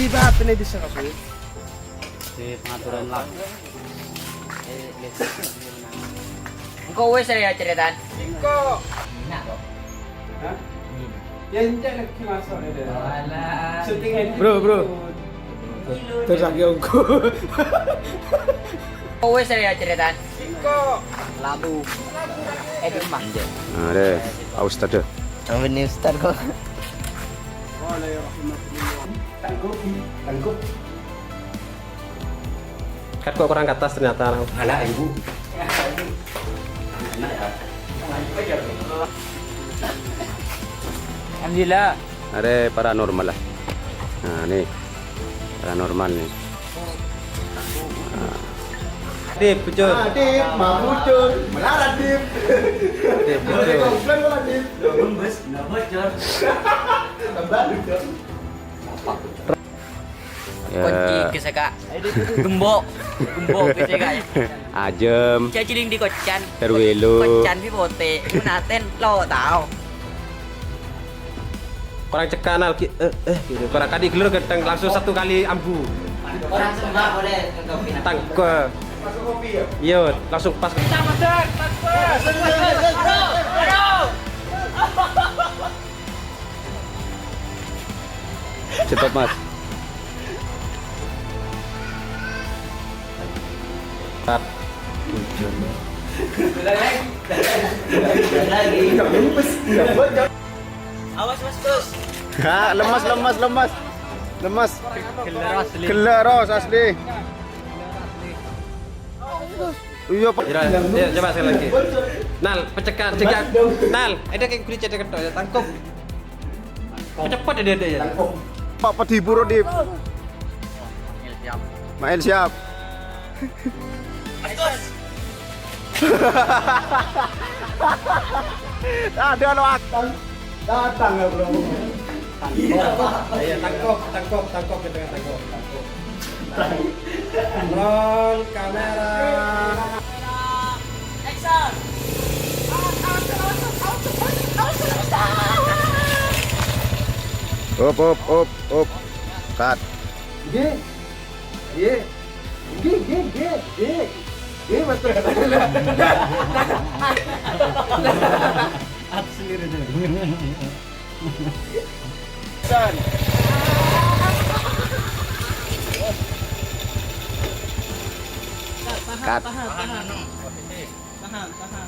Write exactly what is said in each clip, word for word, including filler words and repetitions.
Di bâtènna bisa, Mas. Di pengaturan lagu. Engko' wis ya ceritan. Engko'. Enak kok. Hah? Ya, enggak lagi masuk ya. Alah. Syuting edit. Bro, bro. Terus lagi ongko. Engko' wis ya ceritan. Engko'. Labu. Eh, di rumah. Nah, deh. Pak Ustadz deh. Sampai nih Ustadz kok. Tangkup, tangkup. Kan kok kurang ke atas ternyata. Alah, Ibu. Alhamdulillah. Ada paranormal lah. Nah, nih. Paranormal nih. Nah. Dip, bocor. Ah, Dip, mau bocor. Melarat, Dip. Dip, bocor. Komplain malah, Dip. Belum, Bos. Nggak bocor. Tambah, Dip. Ya. Kunci ke seka. Gembok. Gembok ke seka. Ajem. Cacing di kocan. Terwelo. Kocan pi pote. Gunaten lo tao. Kurang cekak, Nal. Ki-, eh, eh, gitu. Kurang kadi gelur gedang langsung satu kali ambu. Orang sembah boleh. Tangke. Iya, langsung pas. Aduh, aduh. Stop, Mas. Cut. Ulang lagi. Ulang lagi. Awas, Mas, terus. Ha, lemes, lemes, lemes. Lemes. Gelo, Ros, asli. Gelo, Ros, asli. Iya, Pak. Ira, ya, coba sekali lagi. Nal, pecekan, cegah. Nal, ada kayak kulit cedek ketok ya, tangkup. Cepet ya, dia, dia, ya. Pak, pedi puro, Dip. Mail siap. Ada lo akan datang ya, Bro. Iya, tangkop, tangkop, tangkop, kita tangkop, tangkop. Roll kamera. Action. Up, up, up, up. Cut. Nggih. Nggih. Nggih, nggih, nggih, nggih. Nggih, Mas. Action. Cut. Tahan, tahan. Tahan, tahan.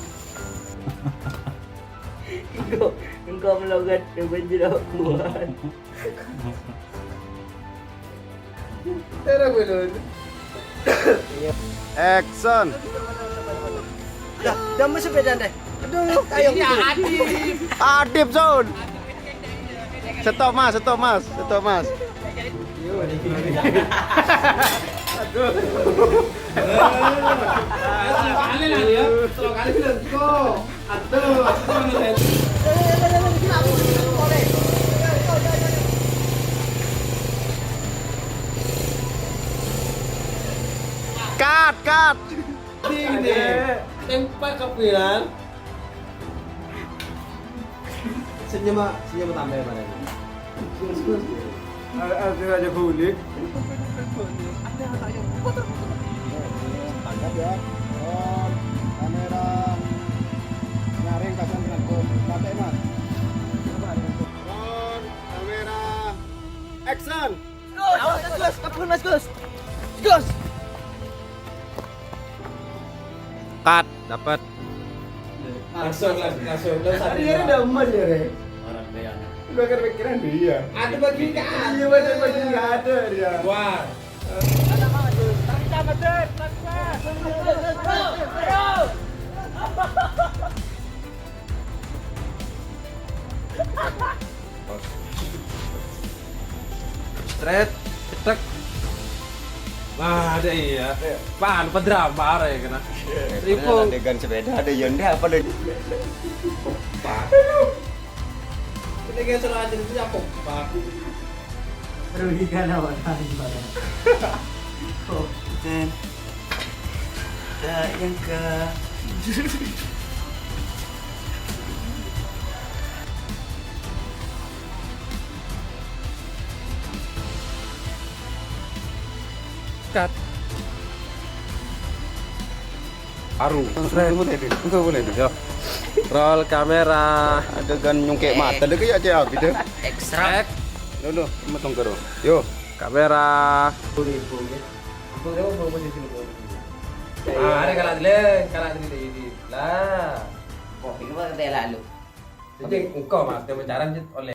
Engko', engko' melogat ke banjir aku. Tera belum. Action. Dah, dah masuk sepeda deh. Aduh, kayak ini gitu. Adip. Adip, Son. Stop, Mas, stop, Mas, stop, Mas. Aduh. Kali lah ya. Kali lah. Aduh. Cut, cut. Ini. Tempat kapiran. Senyum, senyum tambah mana ini? Gus, Gus. Ada, ada aja kulit. Ada, ada, ayo. Putar, putar. Tangkap ya. Roll, kamera. Nyaring pasang rangkum. Pakai, Mas. Roll, kamera. Action. Gus, awas, Gus. Kabur, Mas, Gus. Gus. Cut, dapat. Langsung, langsung, langsung. Tadi ya udah emas ya, Re? Orang kaya anak. Gua kan pikiran dia. Ada bagi nggak ada? Iya, ada bagi nggak ada dia. Wah. Ada apa tuh? Tangkap, Mas, tangkap. Ayo. Straight, cetek. Nah, ada iya. Pan, pedrama arek kena. Iya. Tripod. Adegan sepeda ada ya, ndak apa lagi? Pak. Ini geser aja itu apa, Pak? Rugi kan apa? Kok? Dan, tak nyangka. Cut. Aru. Enggak boleh, Dun. Enggak boleh, Dun. Yo. Roll kamera. Adegan nyungkè mata deh, kayak cewek abis deh. Extra. Loh, loh, metong karo. Yo. Kamera. Ah, ada kalah dulu, kalah dulu, dulu. Lah. Oh, ini mah kata lalu. Jadi, engko, Mas, dia pacaran, Cit, oleh